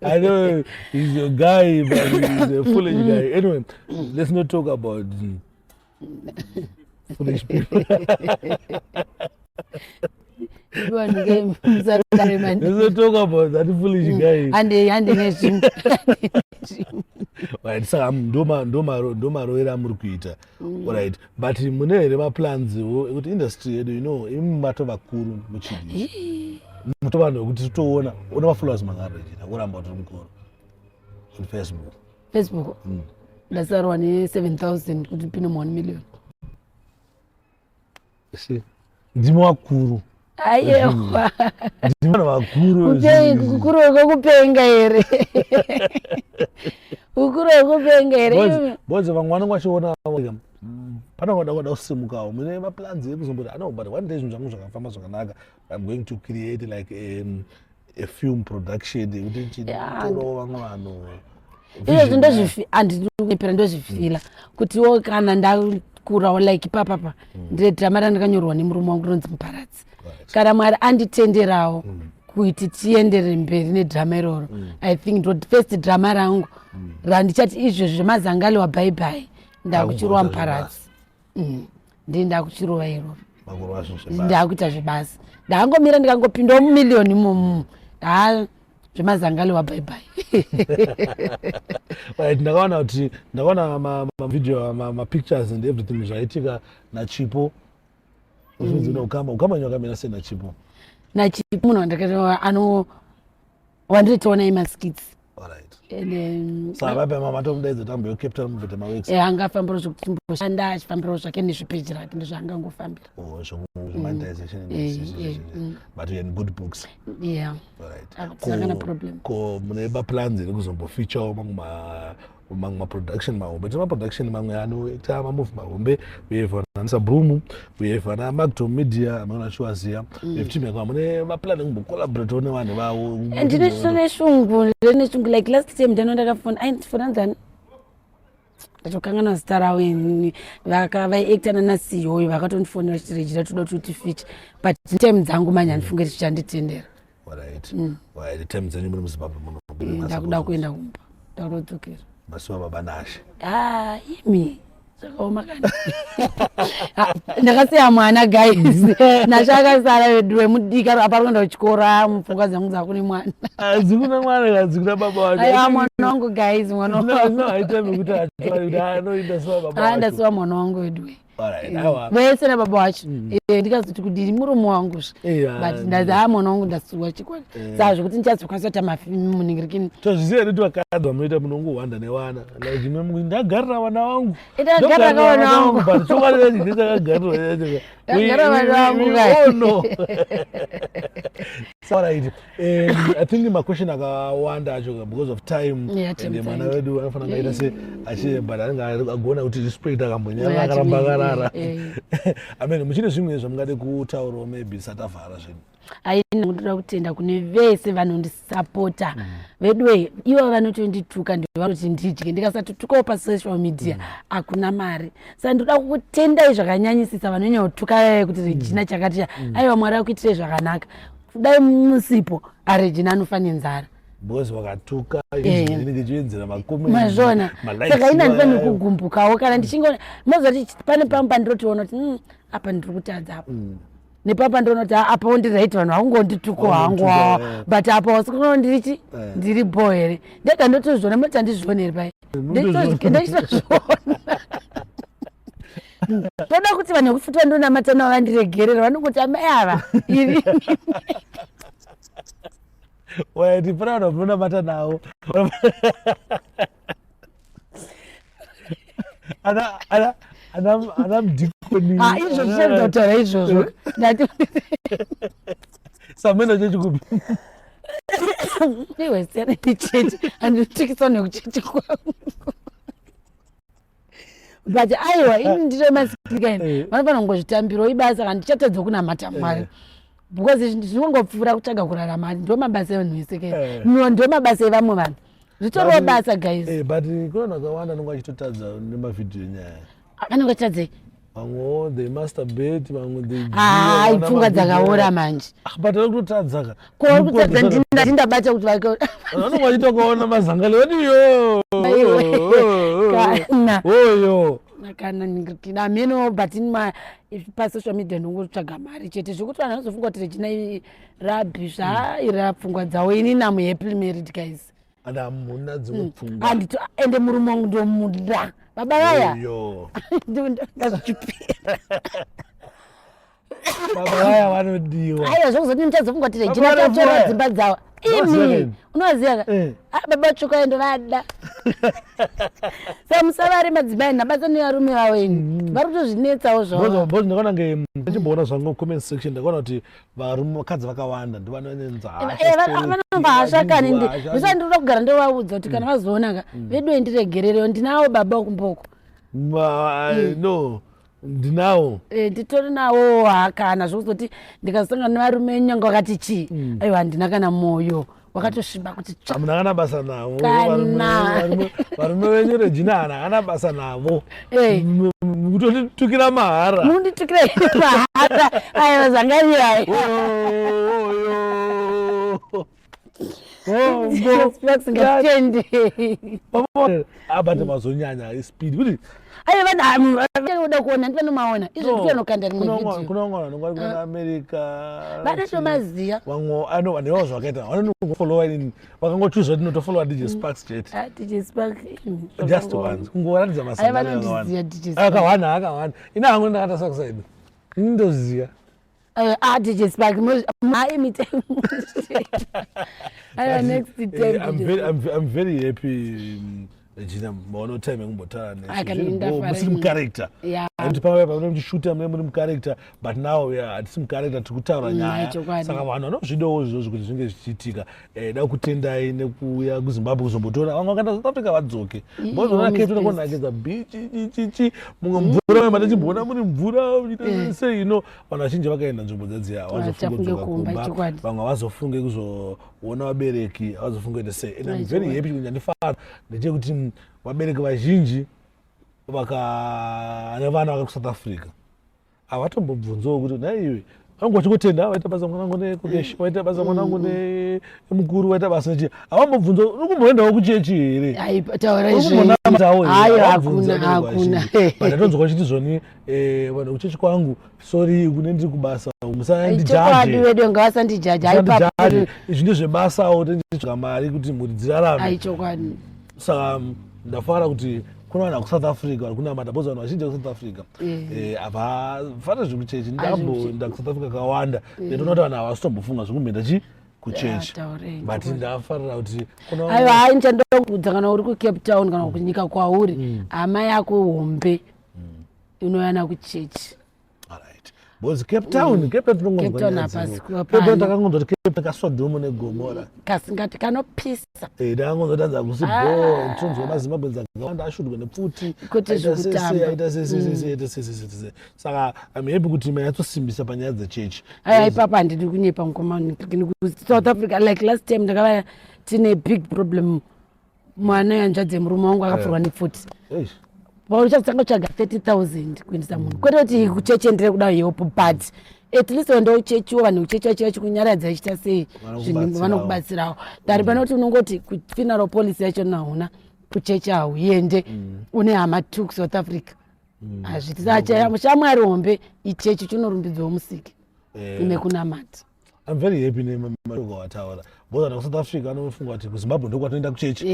I know he's your guy, but he's a foolish guy. Anyway, let's not talk about Foolish people. Let's talk about that foolish mm. guy. Hande hande nezvimwe. Right, saka ndomarovero amuri kuita. Mm. Right, but mune here maplans ekuti industry yedu you know imi mato vakuru muchidii. Muto vanhu vekuti titoona una mafollowers mangani Regina kuramba kuti mukuru on Facebook. Facebook. Mm. Ndasarwa ne 7000 kuti pino 1 million. Ndimi wakuru. Ayewa. Ndimi vanhu vakuru. Kukuru wekupenga here? Ukuru wekupenga here? Boys vamwe vanenge vachiona pana vada kuda kusimukawo mune maplans ekuzomboti ano but one day zvinhu zvangu zvakafamba zvakanaka I'm going to create like a film production yekuti ndichitorawo vamwe vanhu izvozvo ndozvifi andinopera ndozvifila kutiwo kana ndakurawo like ipapapa mm. ndine drama randakanyorwa nemurume wangu rinonzi muparadzi kana mwari anditenderawo mm. kuti tienderere mberi nedrama iroro mm. I think ndo first drama rangu randichati izvezvi zvemazangaliwa bye bye ndakuchirova muparadzi. Ndini ndakuchirova iroro, ndakuita zvebasa, ndakangomira ndikangopindawo mumiliyoni imomo, ha, zvemazangaliwa bye bye. Right, ndakaona kuti ndakaona mavideo, mapictures and everything zvaitika naChipo. Uzvinzi ukama ukama nyakamira sei naChipo? NaChipo munhu wandakati ano wandinotoona imaskits. Saka vape mamatomudaidzo tambo Cape Town mubvete maweeks. Angafambirawo zvekuti timboshanda, achifambirawo zvake nezvepeji rake, ndozvaangangofambira. Oh, zvemonetization and but you're in good books. Yeah. Alright. Problem. Ko mune maplans ere kuzombofeaturewo mamwe mamwe maproduction mahombe? Tine maproduction mamwe anoita mamovie mahombe. We have vana Sabrumu, we have vana Magtom Media amene achiwaziya. We have team yakwa mune maplan ekumbocollaboratewo nevanhu vavo? Ndine shungu, ndine shungu. Like last time ndano ndakafona, aindifona nzani, ndatokanganwa zita ravo ini, vaiactana nasiyoyo, vakatondifonera vachiti, "Regina, toda kuti utifeature," but time dzangu manje handifunge kuti zvichanditendera. Alright, time dzenyu muri muZimbabwe muno? Ndakuda kuenda kumba, ndakutodzokera. Masiwa baba Nashe? Ah, imi, zvakaoma kani. Ah, ndakasiya mwana guys, Nashe akasara vedu wemudika apa ari kuenda kuchikoro. Ah, mupfungwa dzangu dzakune mwana. Dzikuna mwana kana dzikuna baba wacho? Aiwa, mwana wangu guys, mwana wangu. Haitami kuti kuti anoenda siwa baba Ah, wacho. Ndasiwa mwana wangu wedu. Alright, aiwa. Vese nababa wacho. Ndikazoti kudini, murume wangu zve. But ndazi, ha, mwana wangu ndasuwa chikwadi. Saka zvekuti ndichazokwanisa kuita mamuningirikini. Tozviziva kuti vakadzi vamunoita munongohwanda nevana, like ime ndagarira vana vangu. Ndagarira vana vangu. But chokwadi chacho ndechakagarirwa chacho. Ndagarira vana vangu, guys. Oh no. Alright, I think maquestion akawanda acho because of time Yeah, time and mwana time. wedu anofanira kunge aita se achi, but anenge agona kuti respect akambonyara Yeah, akaramba akarara. I mean, muchine zvimwe zvamungade kutaurawo maybe satavhara zvedu? Aina, ndoda kutenda kune vese vanondisapota veduwe. Ivo vanotondituka ndivanoti ndidye, ndikasatotukawo pasocial media hakuna mari. Saka ndoda kukutendai zvakanyanyisisa vanonyanya kutuka vaya kuti Regina chakati cha. Aiwa, Mwari akuitirei zvakanaka. Kudai musipo, aRegina anofa nenzara. Because wakatuka inenge ichiwedzera macomments, Mazvona? malikes. Saka ini handifaniri iwayo. kugumbukawo kana ndichingoona, moziva kuti pane pamwe pandirotoona kuti apa ndiri kutadza, apa nepapa ndinoona kuti, ah, apawo ndiri right, vanhu vakungondituko hangu. Vakungondituka, But apa wasikuona ndirichi ndiri bo here, ndega ndotozviona. Munoti handizvioni here pai? Ndechitozviona. Toda kuti vanhu vekufuti vandonamata navo vandiregerera, vanongoti amai ava iri. Waiti pana vanhu vamunonamata navo, ana mudhikoni? Ah, izvo zvichaedza kutaura izvozvo, ndati Samena chechi kupi? Iwe, siyana nechechi, handitikiswa nekuchechi kwangu. But aiwa, ini ndiro masikikaini. Vanofanira kungozvitambirawo, ibasa. Kana ndichatadza kunamata Mwari because zvinongopfuura kutsvaga kurarama, ndo mabasa evanhu vese ke. No, ndo mabasa evamwe vanhu, zvitoriwo basa guys. But kune vanhu vakawanda anonge achitotadza nemavhidhiyo enyaya. Vanenge vachitadzei? Vamwewo they masturbate, vamwe they Hai, pfungwa dzakaora manje. Ah, but vari kutotadza ka. Ko vari kutadza, ndati ndabata kuti vake Vanonge vachitokaona mazangale vati yo. Aiwe, kana. Oyo. Kana hameno, but pasocial media ndongotsvaga mari chete, zvekuti vanhu vanozofunga kuti Regina rabhi zvaira pfungwa dzavo. Ini am happily married, guys. And hamuna dzimwe pfungwa? Handito, ende murume wangu ndomuda, baba vaya. Yo. Ndazvichipera. Baba vaya vanodiwa. Aiwa, zvokuzoti ndichazofunga kuti Regina Baba tatora vaya. dzimba dzavo. Unovaziva Imi nini? unovaziva ka? Eh. Ah, baba vatsvuka, ndovada. Sa musavari madzimai nabasa nevarume vavo ini vari kutozvinetsawo zvavo. Because ndakaona nge ndichimboona zvangu comment section, ndakaona kuti varume, vakadzi vakawanda ndovanonenza. Vanomba hasha kani. Ndisati ndinoda kugara ndovaudza kuti kana vazoona ka, vedu ndiregererewo, ndinawo baba kumboko. No, ndinawo. Nditori nawo hakana zvokuzoti ndikasangana nevarume nyange vakati chii, aiwa, handina kana mwoyo wakatosviba kuti tsva. Hamuna kana basa navo. Kana. Varume venyu, Regina hana kana basa navo. Kutotitukira mahara. Munditukira mahara? Aiwa, zvanganirai. Oyo. Ngatende. Abate mazonyanya ispeed kuti Aiwa, vanhu vanoda kuona ndivanomaona izvo, ndivanokanda rimwe video. Kuna vamwe vanhu vari kuna America. Vanotomaziya. Vamwe ano vanhu ivavo zvakaita vanongofollowa inini, vakangochuza kuti ndinotofollowa DJ Sparks chete. Ah, DJ Spark. Just once kungoratidza. Aiwa, vanondiziya, DJ Sparks. Akawanda, akawanda. Ina hangu ndakatasa kusaidi, ini ndoziya. Ah, DJ Spark haimite. Aiwa, next time. I'm very happy, Regina, maona time yekumbotaura. Ah, kana ndafara Musiri ini. mucharacter. Anditi pamwe pamwe muchishuta mune muri mucharacter, but now, yeah, hatisi mucharacter, tiri kutaura nyaya. Chokwadi. Saka vanhu vanozvidawo izvozvo kuti zvinge zvichiitika. Da kutendai nekuuya kuZimbabwe kuzombotora. Vamwe vakaenda South Africa vadzoke, mbozoona Home Cape is Town best. konakidza beach chichi, mumwe mvura matichimboona muri mvura sei ino. Vanhu vazhinji vakaenda nzvimbo dzadziya havazofunge Vachafunge kudzoka kumba, kumba. Chokwadi. Vamwe havazofunge kuzoona vabereki, havazofunge kuita sei. And I'm Right, very chokwadi. happy. Kuti ndifara ndechekuti vabereki vazhinji vaka nevana vaka kuSouth Africa havatombobvunzawo kuti naiwe, vangu vachingotenda, waita basa mwanangu nekokeshi, waita basa mwanangu nemukuru, waita basa nechi. Havambobvunza uri kumboendawo kuchechi here? Ai, taura Uri izvo. kumbonamatawo here? Aiwa, Havabvunzi hakuna, vabereki hakuna. vazhinji. But ndatonzwa vachiti zvoni vanhu kuchechi kwangu, sorry, kune ndiri kubasa. Chokwadi. Musandijaje. Vedu ngavasandijaja. Musandijaje, izvi ndezvebasawo, tenditsvaga mari kuti mhuri dzirarame. Ai, chokwadi. Saka ndafara kuti kuna vanhu vakuSouth Africa vari kunamata, because vanhu vazhinji vekuSouth Africa havafaniri zvekuchechi. Ndamboenda kuSouth Africa kakawanda, ndinoona kuti vanhu havasitombofunga zvekumboenda chi kuchechi. Taurei, But chokwadi. ndafarira kuti kuna Aiwa, hai, nichandokuudza, kana uri kuCape Town kana kunyika kwauri, hama yako hombe inoyana kuchechi. Alright. Because Cape Town, Cape Town tinongonzwa Cape Town nyaya hapasi dziripo. kuva Cape Town pano. takangonzwa kuti Cape Town kaSodom neGomora. Kasingati kanopisa. Takangonzwa tanzi hakusi bho, tinonzwa maZimbabweans akawanda ashudwa nepfuti. Kwete Aita sei, sei, zvekutamba. aita sei, sei, sei, sei, aita sei, sei, sei, sei. Saka I'm happy kuti manyatsosimbisa panyaya dzechechi. Aiwa, ipapo handidi kunyepa, mukoma. South Africa, like last time ndakava tine big problem, mwana yanzvadzi yemurume wangu akapfurwa nepfuti. Eish. Pauchatanga kutsvaga 30 000 kuendesa munhu, kwete kuti kuchechi ndire kuda help, but at least wenda uchechiwo, vanhu kuchechi vachiva chikunyaradza, ichita sei. Vanokubatsirawo. Vanokubatsirawo dari pane kuti unongoti kufuneral policy yacho nauna kuchechi hauende, une hama two kuSouth Africa, hazviti. Saka shamwari hombe ichechi, chinorumbidzwawo musiki nekunamata. I'm very happy nemashoko wataura, because vanhu kuSouth Africa vanofunga kuti kuZimbabwe ndokwatoenda kuchechi.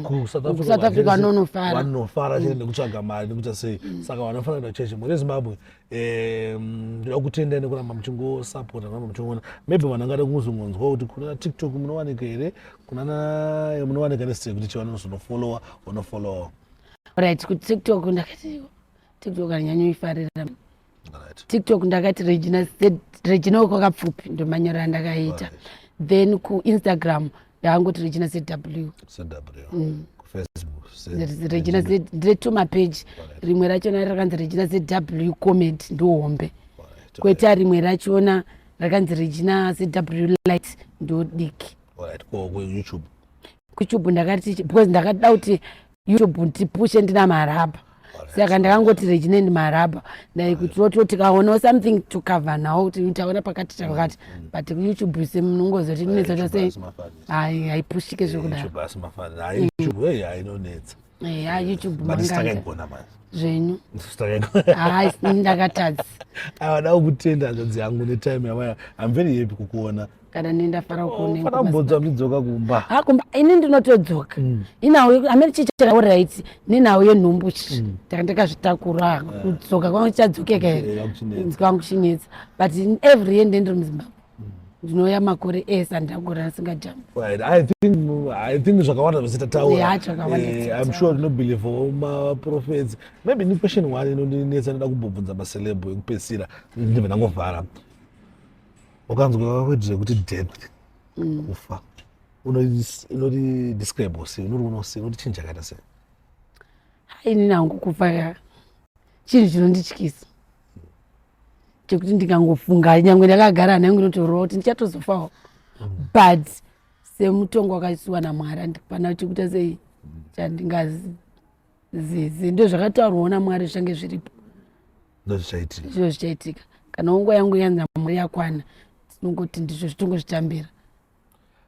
KuSouth Africa KuSouth Africa vanonofara. Vanofara chete nekutsvaga mari nekuita sei. Saka vanofanira kuenda kuchechi. Mhuri yeZimbabwe, ndoda kutenda nekuramba muchingosapota, kuramba muchingoona. Maybe vanhu angada kuzongonzwa kuti kuna TikTok munowanika here, kunana munowanika nesei, kuti chivanozonofolowa, vanofolowa. Right, kuTikTok ndakati, TikTok hanyanyoifarira. TikTok ndakati Regina Regina wekwaKapfupi, ndomanyoro andakaita. Then kuInstagram ndakangoti Regina ZW. ZW. KuFacebook? Regina Z, ndine two mapeji. Rimwe rachona rakanzi Regina ZW Comedy, ndohombe, kweta rimwe rachona rakanzi Regina ZW Light, ndo diki. Alright. Ko kuYouTube? KuYouTube ndakati, because ndakada kuti YouTube ndipushe ndina marabha. Saka ndakangoti Regina and Marabha ndaikuti tikaonawo something to cover nawo kuti taona pakati chakati, but YouTube semunongozoti inetsa sei, haipushike zvekudaro. Inonetsa. Ya, YouTube. But takaigona manje. Zvenyu, hai, ndakatadza. Aiwa, da kutenda, hanzvadzi yangu, netime yavaya. I'm very happy kukuona. Kana nendafara. Fana kumbodza muchidzoka kumba. Ha, kumba ini ndinotodzoka. Inhau amene chichera right nenhau yenhumbu taka ndakazvitakura, kudzoka kwangu chichadzokeka here? Kwangu chinetsa, but every year ndendiri muZimbabwe, ndinouya makore ese andakura ndisingajambi. Right. I think zvakawanda zvose tataura. Yeah, zvakawanda. I'm sure tinobelievawo maprophets. Maybe ni question one inondinetsa, ndoda kumbobvunza maceleb ekupedzisira, ndibve ndangovhara. Ukanzwa word rekuti death, kufa, unori describe sei? Unoriona sei? Unoti chinhu chakaita sei? Ini nangu kufa chinhu chinondityisa, chekuti ndikangofunga, nyangwe ndakagara nangu, inotorova kuti ndichatozofawo, but semutongo wakaisiwa naMwari, handipana chekuita sei chandingazizi. Ndo zvakataurwawo naMwari zvichange zviripo. Ndozvichaitika. Ndizvo zvichaitika. Kana nguva yangu yanzi naMwari yakwana, tinongoti ndizvo, zvitongozvitambira.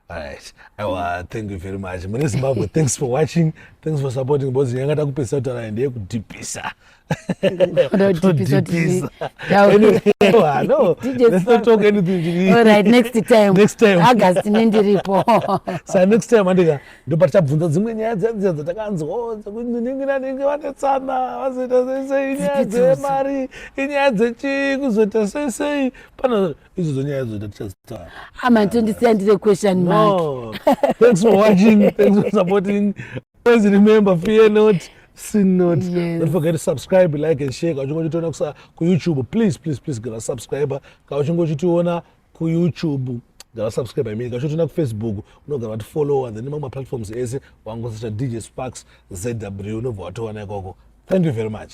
All right. Aiwa, thank you very much. Mune Zimbabwe, thanks for watching. Thanks for supporting. Because nyanga takupedzisa kutaura ndeyekudhipisa. Kuda kudhipisa kuti- Anyway, aiwa, no. DJ Let's not talk anything. All right, next time. Next time. August nendiripo. Sa next time andika ndopatitabvunza dzimwe nyaya dziya dziya dzatakanzwa dzekuti ningi naningi vanetsana, vazoita sei sei, inyaya Dzipidzodzo. dzemari, inyaya dzechii, kuzoita sei sei, pana idzodzo nyaya idzodzo tichazitaura. Amantondisiya ndire question mark. No. Thanks for watching. Thanks for supporting. Always remember, fear not, sin not. Don't forget to subscribe, like and share. Kana uchinge uchitiona kuYouTube, please, please, please, gara subscribe. Kana uchinge uchitiona kuYouTube, gara subscribe. I mean, kana uchitiona kuFacebook, unogara watifollow, and then mamwe platforms ese wangosearcha DJ Sparks ZW, unobva watowana ikoko. Thank you very much.